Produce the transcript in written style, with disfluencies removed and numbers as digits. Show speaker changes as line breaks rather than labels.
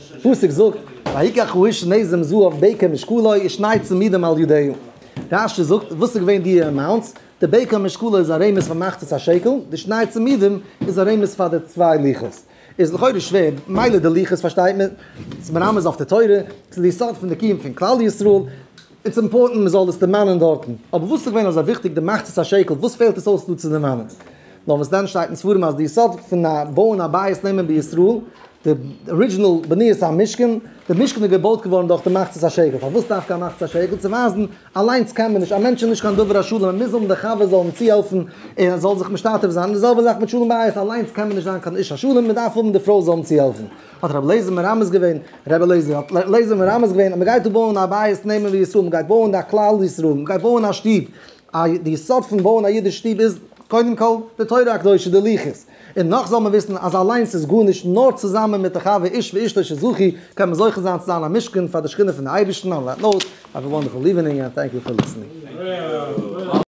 פסוק זאגט, ויקח האיש שני זרים זהב בקע משקלו ושני צמידים על ידהו. רשי זאגט, וואס איז געווען די amounts? די בקע משקלו איז א רמז פאר מחצית השקל, די שני צמידים איז א רמז פאר די צוויי לוחות. איז לכאורה שווער, מילא די לוחות פארשטייט מען, ס'איז מרמז אויף די תורה, ס'איז די יסוד פון די קיום פון כלל ישראל, it's important מ'זאל עס דערמאנען דארטן. אבער וואס איז געווען אזוי וויכטיג די מחצית השקל, וואס פעלט עס אויס דא צו דערמאנען? נאר וואס דען שטייט אין ספרים אז די יסוד פון א בויען א בית נאמן בישראל, די original בניית המשכן, די משכן איז געבויט געווארן דורך די מחצית השקל, פארוואס דווקא א מחצית השקל? צו ווייזן, אליינס קען מען נישט, א מענטש איז נישט קיין דבר השלם, מען מוז האבן די חבר זאל אים צוהעלפן, און ער זאל זיך משתתף זיין, די זעלבע זאך מיט שלום בית, אליינס קען מען נישט זיין קיין איש השלם, מען דארף האבן די פרוי זאל אים צוהעלפן. האט רבי אליעזר מרמז געווען, רבי אליעזר האט אליעזר מרמז געווען אז מען גייט דא בויען א בית נאמן בישראל, מען גייט בויען א כלל ישראל, מען גייט בויען א שטוב, די יסוד פון בויען א אידיש שטוב איז קודם כל די תורה הקדושה, די לוחות, און נאך זאל מען וויסן אז אליינס איז גארנישט, נאר צוזאמען מיט די חבר איש ואשתו שזכו קען מען זוכה זיין צו זיין א משכן פאר די שכינה פון די אייבערשטן. On that note, have a wonderful evening and thank you for listening.